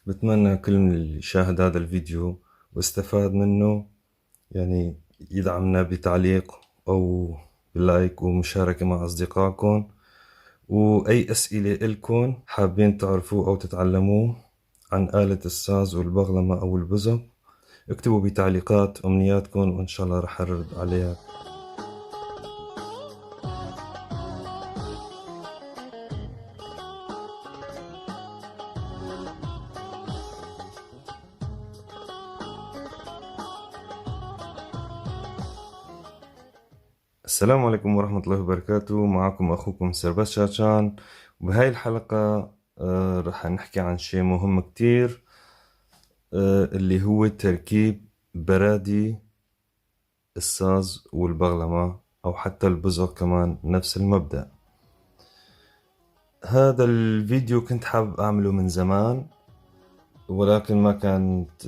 بتمنى كل اللي شاهد هذا الفيديو واستفاد منه يعني يدعمنا بتعليق أو لايك ومشاركة مع أصدقائكم، وأي أسئلة إلكم حابين تعرفوه أو تتعلموه عن آلة الساز والبغلمة أو البزق اكتبوا بتعليقات أمنياتكم وإن شاء الله رح أرد عليها. السلام عليكم ورحمة الله وبركاته، معكم أخوكم سربست شاشان. وبهاي الحلقة رح نحكي عن شيء مهم كتير، اللي هو تركيب برادي الساز والبغلمة أو حتى البزق كمان نفس المبدأ. هذا الفيديو كنت حابب أعمله من زمان ولكن ما كانت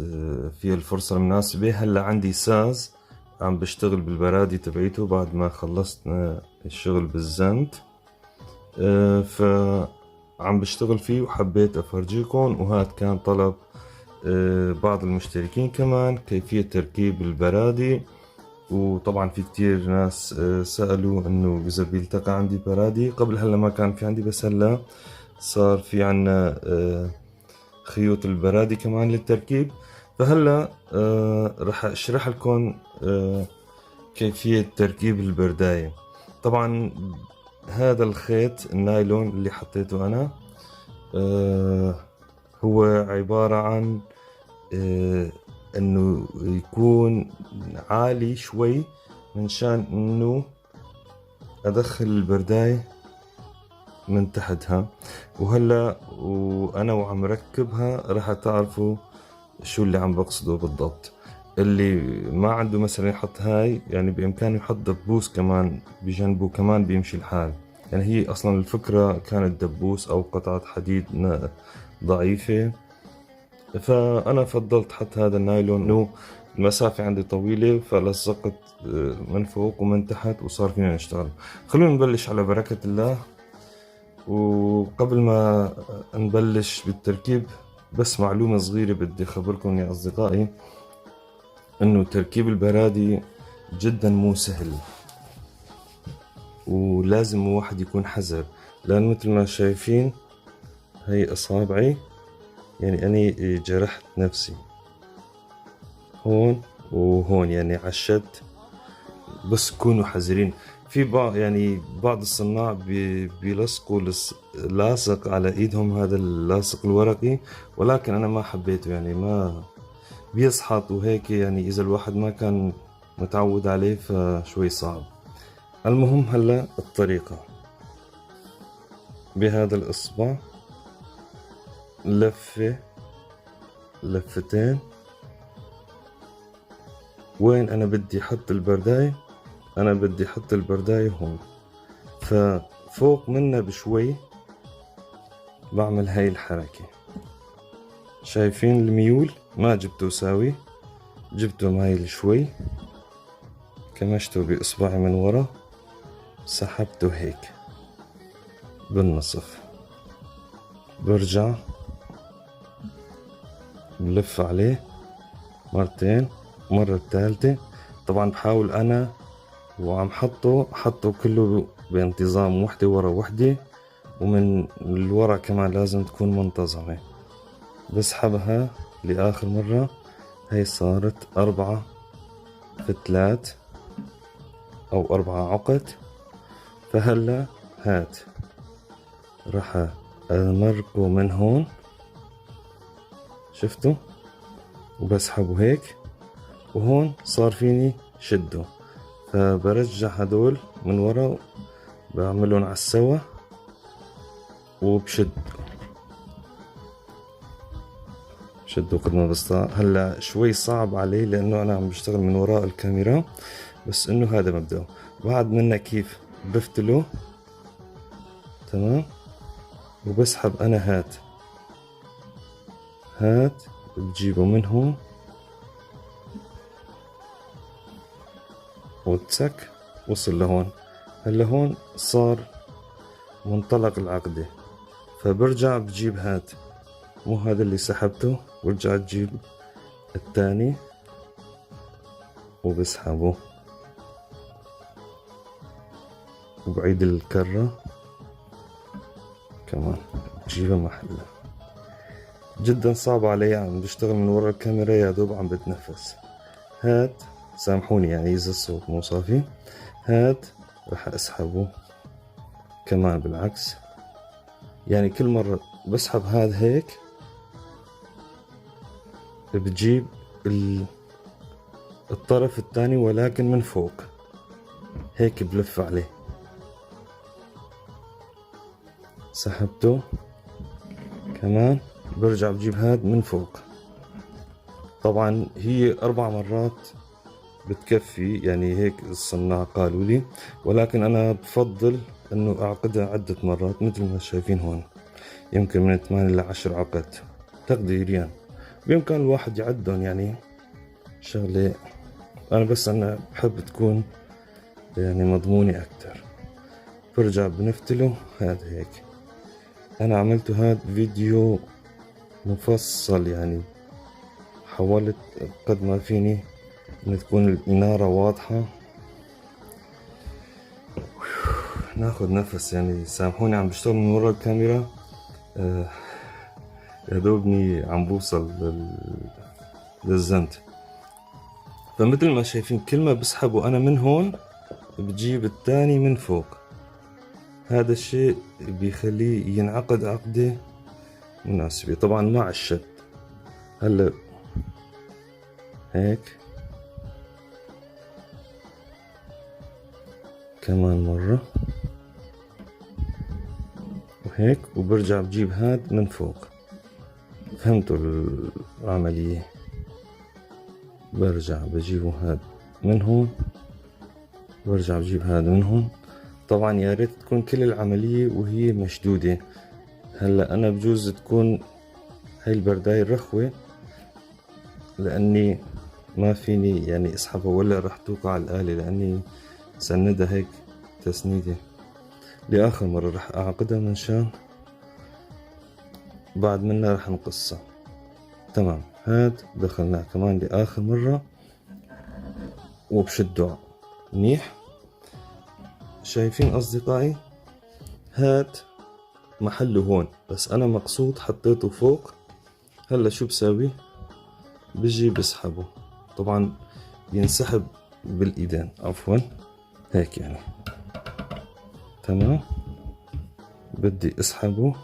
فيه الفرصة المناسبة. هلا عندي ساز عم بشتغل بالبرادي تبعيته بعد ما خلصت الشغل بالزند، فعم بشتغل فيه وحبيت أفرجيكم. وهذا كان طلب بعض المشتركين كمان كيفية تركيب البرادي. وطبعا في كتير ناس سألوا إنه إذا بيلتقى عندي برادي. قبل هلا ما كان في عندي، بس هلا صار في عنا خيوط البرادي كمان للتركيب. فهلا رح اشرح لكم كيفية تركيب البرداية. طبعا هذا الخيط النايلون اللي حطيته أنا هو عبارة عن إنه يكون عالي شوي من شان إنه أدخل البرداية من تحتها. وهلا وأنا وعم ركبها رح تعرفوا شو اللي عم بقصده بالضبط. اللي ما عنده مثلا يحط هاي، يعني بإمكانه يحط دبوس كمان بجنبه، كمان بيمشي الحال. يعني هي أصلا الفكرة كانت دبوس أو قطعة حديد ضعيفة، فأنا فضلت حط هذا النايلون إنه المسافة عندي طويلة، فلصقت من فوق ومن تحت وصار فينا نشتغل. خلونا نبلش على بركة الله. وقبل ما نبلش بالتركيب بس معلومة صغيرة بدي أخبركم يا أصدقائي، إنه تركيب البرادي جدا مو سهل ولازم واحد يكون حذر، لأن مثل ما شايفين هي أصابعي، يعني أني جرحت نفسي هون وهون، يعني عشت. بس كونوا حذرين. في بعض الصناع بيلصقوا لاصق على ايدهم هذا اللاصق الورقي، ولكن انا ما حبيته، يعني ما بيسحط وهيك، يعني اذا الواحد ما كان متعود عليه فشوي صعب. المهم هلا الطريقة بهذا الاصبع لفة لفتين. وين انا بدي احط البرداية؟ انا بدي احط البرداية هون، ففوق منها بشوي بعمل هاي الحركة. شايفين الميول؟ ما جبته ساوي، جبته مايل شوي، كمشته بإصبعي من ورا، سحبته هيك بالنصف، برجع بلف عليه مرتين، مرة الثالثة. طبعا بحاول أنا وعم حطه كله بانتظام، وحدة ورا وحدة، ومن الورا كمان لازم تكون منتظمة. بسحبها لآخر مرة، هي صارت 4 فتلات أو 4 عقد. فهلا هات راح أمرقه من هون، شفتوا؟ وبسحبه هيك، وهون صار فيني شده، فبرجع هدول من ورا بعملهم على السوا وبشد، شدوا قد ما بستطيع. هلا شوي صعب علي لانه انا عم بشتغل من وراء الكاميرا، بس انه هذا مبدأه. بعد منا كيف بفتله، تمام، وبسحب انا هات هات بجيبه من هون وتسك، وصل لهون. هلا هون صار منطلق العقدة، فبرجع بجيب هات مو هذا اللي سحبته، برجع تجيب الثاني وبسحبه وبعيد الكرة كمان بجيبها محلها. جدا صعب علي، عم بشتغل من ورا الكاميرا يا دوب عم بتنفس. هاد سامحوني إذا الصوت مو صافي. هاد رح أسحبه كمان بالعكس، كل مرة بسحب هاد هيك بجيب الطرف الثاني ولكن من فوق هيك بلف عليه. سحبته كمان، برجع بجيب هاد من فوق. طبعا هي 4 مرات بتكفي، هيك الصناع قالوا لي، ولكن أنا بفضل إنه أعقدها عدة مرات مثل ما شايفين هون، يمكن من 8 إلى 10 عقد تقديريا، بإمكان الواحد يعدهم. شغلة أنا بس بحب تكون مضمونة أكتر. برجع بنفتله هاد هيك. أنا عملته هاد فيديو مفصل، حاولت قد ما فيني إن تكون الإنارة واضحة. ناخد نفس، سامحوني عم بشتغل من ورا الكاميرا، يا دوبني عم بوصل للزنت. فمثل ما شايفين كل ما بسحبه أنا من هون بجيب الثاني من فوق، هذا الشيء بيخليه ينعقد عقدة مناسبة. طبعا مع الشد. هلا هيك كمان مرة وهيك، وبرجع بجيب هاد من فوق. فهمتوا العملية؟ برجع بجيبه هاد من هون، برجع بجيب هاد من هون. طبعا يا ريت تكون كل العملية وهي مشدودة. هلا أنا بجوز تكون هاي البرداية رخوة لأني ما فيني أسحبها ولا رح توقع الآلة، لأني سندها هيك تسنيدة. لآخر مرة رح أعقدها من شان بعد منها رح نقصها. تمام، هاد دخلناه كمان لآخر مرة وبشده منيح. شايفين أصدقائي؟ هاد محله هون، بس أنا مقصود حطيته فوق. هلا شو بساوي؟ بجي بسحبه، طبعا بينسحب بالإيدين، عفوا هيك يعني. تمام، بدي اسحبه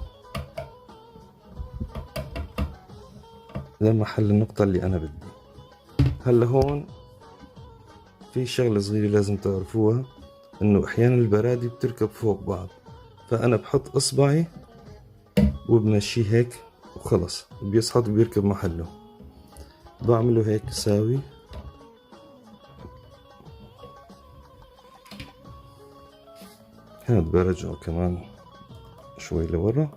لمحل النقطة اللي أنا بدي. هلا هون في شغلة صغيرة لازم تعرفوها، إنه أحيانا البرادي بتركب فوق بعض، فأنا بحط إصبعي وبمشيه هيك وخلص بيسحط وبيركب محله. بعمله هيك ساوي، هاد برجعه كمان شوي لورا،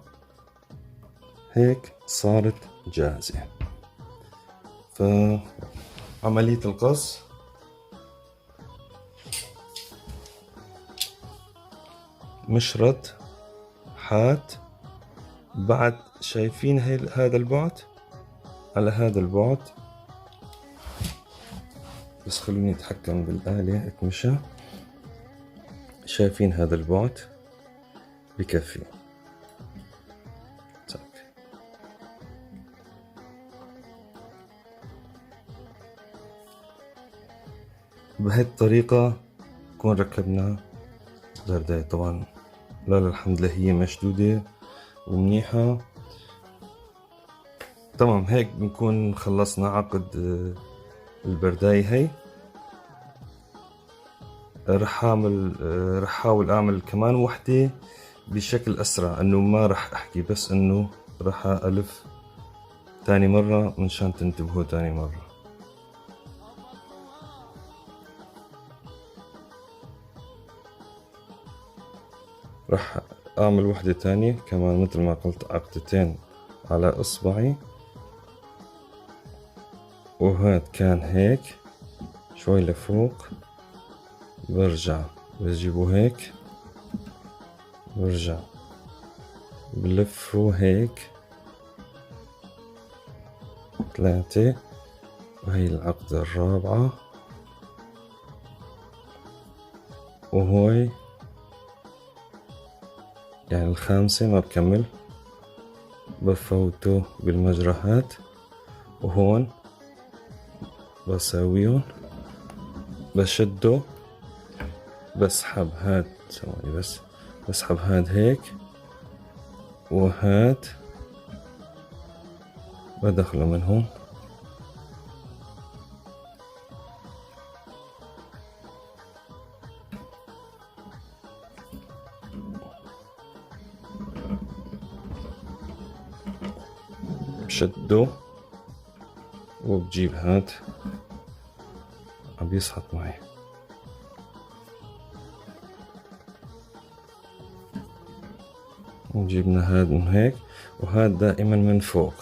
هيك صارت جاهزة. فعملية القص مشرط حاد. بعد شايفين هذا البعد على هذا البعد، بس خلوني اتحكم بالآلة اكمشها. شايفين هذا البعد بكفي. طيب. بهي الطريقة بكون ركبنا البرداية. طبعا لا لا الحمد لله هي مشدودة ومنيحة. تمام، هيك بنكون خلصنا عقد البرداية. هي رح احاول اعمل كمان وحدة بشكل اسرع، انه ما رح احكي، بس انه رح الف تاني مرة منشان تنتبهوا تاني مرة. رح اعمل وحدة تانية كمان مثل ما قلت، عقدتين على اصبعي، وهاد كان هيك شوي لفوق، برجع بجيبه هيك، برجع بلفه هيك 3، وهي العقدة الرابعة، وهوي يعني الخامسة ما بكمل، بفوته بالمجرى هاد، وهون بساويهم، بشده، بسحب هاد، ثواني بس، بسحب هاد هيك وهاد بدخله من هون. بشده وبجيب هاد، عم بيسحط معي. وجبنا هاد من هيك، وهاد دائما من فوق.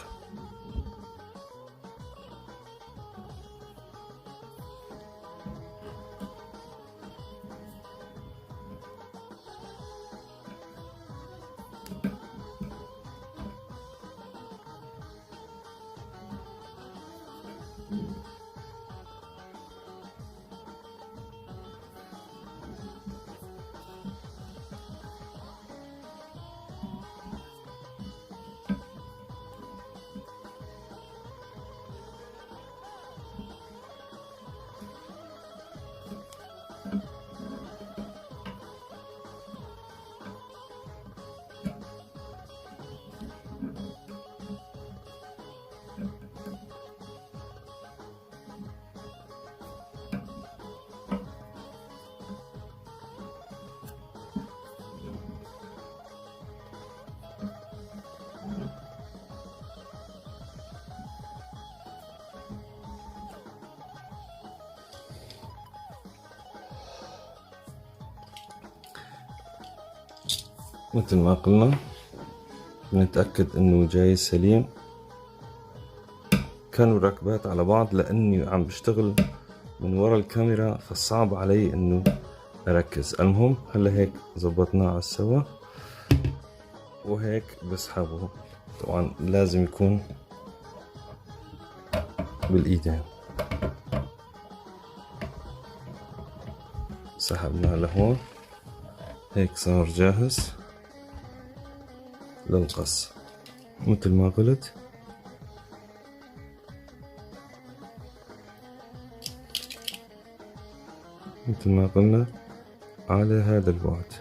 مثل ما قلنا بنتأكد انه جاي سليم. كانوا راكبات على بعض لاني عم بشتغل من ورا الكاميرا فصعب علي انه اركز. المهم هلا هيك زبطناه على السوا، وهيك بسحبه. طبعا لازم يكون بالايدين. سحبناه لهون، هيك صار جاهز للقص. مثل ما قلت مثل ما قلنا على هذا البعد.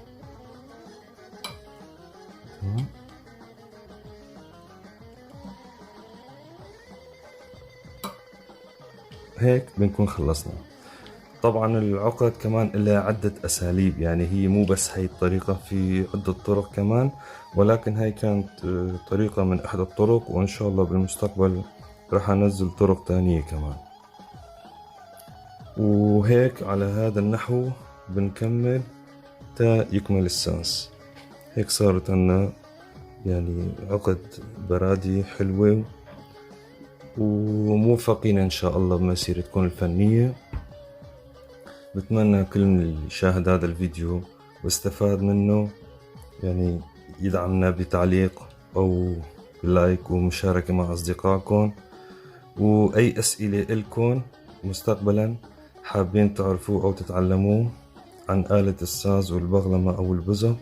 تمام. هيك بنكون خلصنا. طبعا العقد كمان لها عدة أساليب، يعني هي مو بس هاي الطريقة، في عدة طرق كمان، ولكن هاي كانت طريقة من إحدى الطرق، وإن شاء الله بالمستقبل راح أنزل طرق تانية كمان. وهيك على هذا النحو بنكمل تا يكمل الساس. هيك صارت عنا يعني عقد برادي حلوة، وموفقين إن شاء الله بمسيرتكم الفنية. بتمنى كل اللي شاهد هذا الفيديو واستفاد منه يعني يدعمنا بتعليق أو لايك ومشاركة مع أصدقائكم، وأي أسئلة إلكم مستقبلا حابين تعرفوه أو تتعلموه عن آلة الساز والبغلمة أو البزق،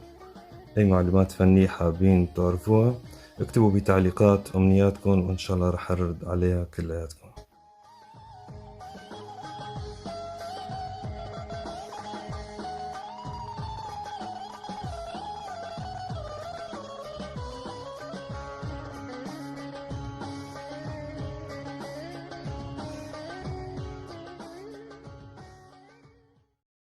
أي معلومات فنية حابين تعرفوها اكتبوا بتعليقات أمنياتكم، وإن شاء الله رح أرد عليها كلياتكم.